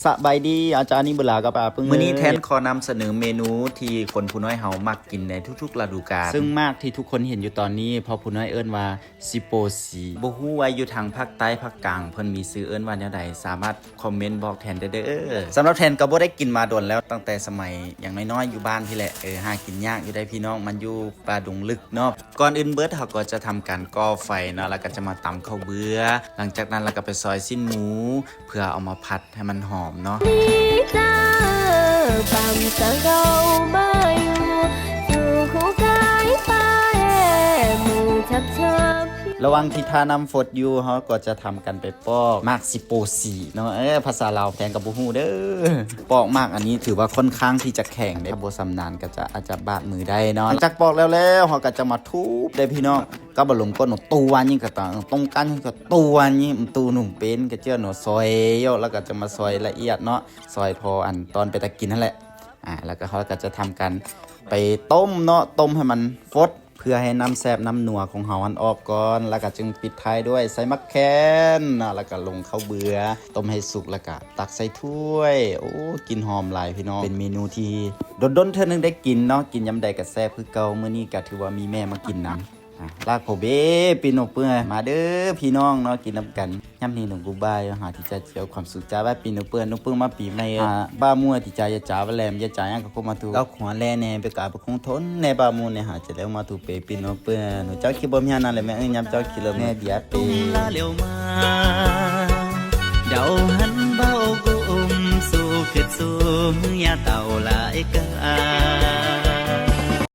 ສະບາຍດີ ອາຈານນິບຸລາກັບອາປຶ້ງ. ມື້ນີ້ແທນຂໍນຳສະເໜີເມນູທີ່ຄົນຜູ້ນ້ອຍເຮົາມັກກິນໃນທຸກໆລະດູການ ເຊິ່ງໝາກທີ່ທຸກຄົນເຫັນຢູ່ຕອນນີ້ ພໍ່ຜູ້ນ້ອຍເອີ້ນວ່າຊິໂປສີ. ບໍ່ຮູ້ວ່າຢູ່ທາງພາກໃຕ້ພາກກາງເພິ່ນມີຊື່ເອີ້ນວ່າແນວໃດ ສາມາດຄອມເມັນບອກແທນໄດ້ເດີ້. ສຳລັບແທນກໍບໍ່ໄດ້ກິນມາດົນແລ້ວ ຕັ້ງແຕ່ສະໄໝຍັງນ້ອຍໆຢູ່ບ້ານພີ້ແຫຼະ. ເອີ ຫາກິນຍາກຢູ່ໃດ໋ພີ່ນ້ອງ ມັນຢູ່ປ່າດົງລຶກເນາະ. ກ່ອນອື່ນເບິດເຮົາກໍຈະທຳການກໍ່ໄຟເນາະ ແລ້ວກໍຈະມາຕຳເຂົ້າເບືອ ຫຼັງຈາກນັ້ນແລ້ວກໍໄປຊອຍຊີ້ນໝູ ເພື່ອເອົາມາຜັດໃຫ້ມັນຫອມເນາະ. ລະຫວ່າງທີ່ຖ້ານ້ຳຟົດຢູ່ ເຮົາກໍຈະທຳກັນໄປປອກໝາກຊິໂປສີເນາະ. ເອີ ພາສາລາວແພງກໍບໍ່ຮູ້ເດີ້. ປອກໝາກອັນນີ້ຖືວ່າຄ່ອນຂ້າງທີ່ຈະແຂງເດ້ ຖ້າບໍ່ຊຳນານກໍຈະ ອາດຈະບາດມືໄດ້ເນາະ. ຫຼັງຈາກປອກແລ້ວໆ ເຮົາກໍຈະມາທຸບເດ້ພີ່ນ້ອງ. ກັບອາລົມກໍໜູຕົວນີ້ກໍຕາງ ຕ້ອງການກໍຕົວນີ້ ຕູໜຸ່ມເປັນກະເຈ້ອໜູຊອຍເຍາະ ແລ້ວກໍຈະມາຊອຍລະອຽດເນາະ ຊອຍພໍອັນຕອນໄປຕາກິນຫັ້ນແຫຼະ. ອາ ແລ້ວກໍເຮົາກໍຈະທຳການໄປຕົ້ມເນາະ ຕົ້ມໃຫ້ມັນຟົດ ເພື່ອໃຫ້ນ້ຳແຊບນ້ຳນົວຂອງເຮົາຫັ້ນອອກກ່ອນ ແລ້ວກໍຈຶ່ງປິດທ້າຍດ້ວຍໃສ່ໝາກແຄນເນາະ ແລ້ວກໍລົງເຂົ້າເບືອ ຕົ້ມໃຫ້ສຸກ ແລ້ວກໍຕັກໃສ່ຖ້ວຍ. ໂອ້ ກິ່ນຫອມຫຼາຍພີ່ນ້ອງ ເປັນເມນູທີ່ດົນໆເທື່ອໜຶ່ງໄດ້ກິນເນາະ ກິນຍາມໃດກໍແຊບຄືເກົ່າ. ມື້ນີ້ກໍຖືວ່າມີແມ່ມາກິນນຳ. ອາ ລາກໂພເບ ປີໂນເປືອ ມາເດີ້ພີ່ນ້ອງເນາະ ກິນນຳກັນ. ຍາມນີ້ໜູກູບາຍຫາທີ່ຈະຈຽວຄວາມສຸກຈາບາຍປີໂນເປືອ ໜູເປິງມາປີໃໝ່ ອາ ບາມົວທີ່ຈາຢາຈາບາແລມ ຢາຈາຫຍັງກໍຄົມມາທຸ ເອົາຂົວແລແດ່ ໄປກາປະຄົງທົນແດ່ ບາມົວແດ່ ຫາຈະແລ້ວມາທຸເປປີໂນເປືອ. ໜູເຈົ້າຄິດບໍ່ມີອັນນັ້ນແຫຼະແມ່ເອີຍ ຍາມເຈົ້າຄິດແລ້ວແມ່ເດຍເປ ລາແລ້ວມາ ດາວຫັນເບົາກຸມ ສູ້ຄິດສູ້ ຍາເຕົາຫຼາຍກາ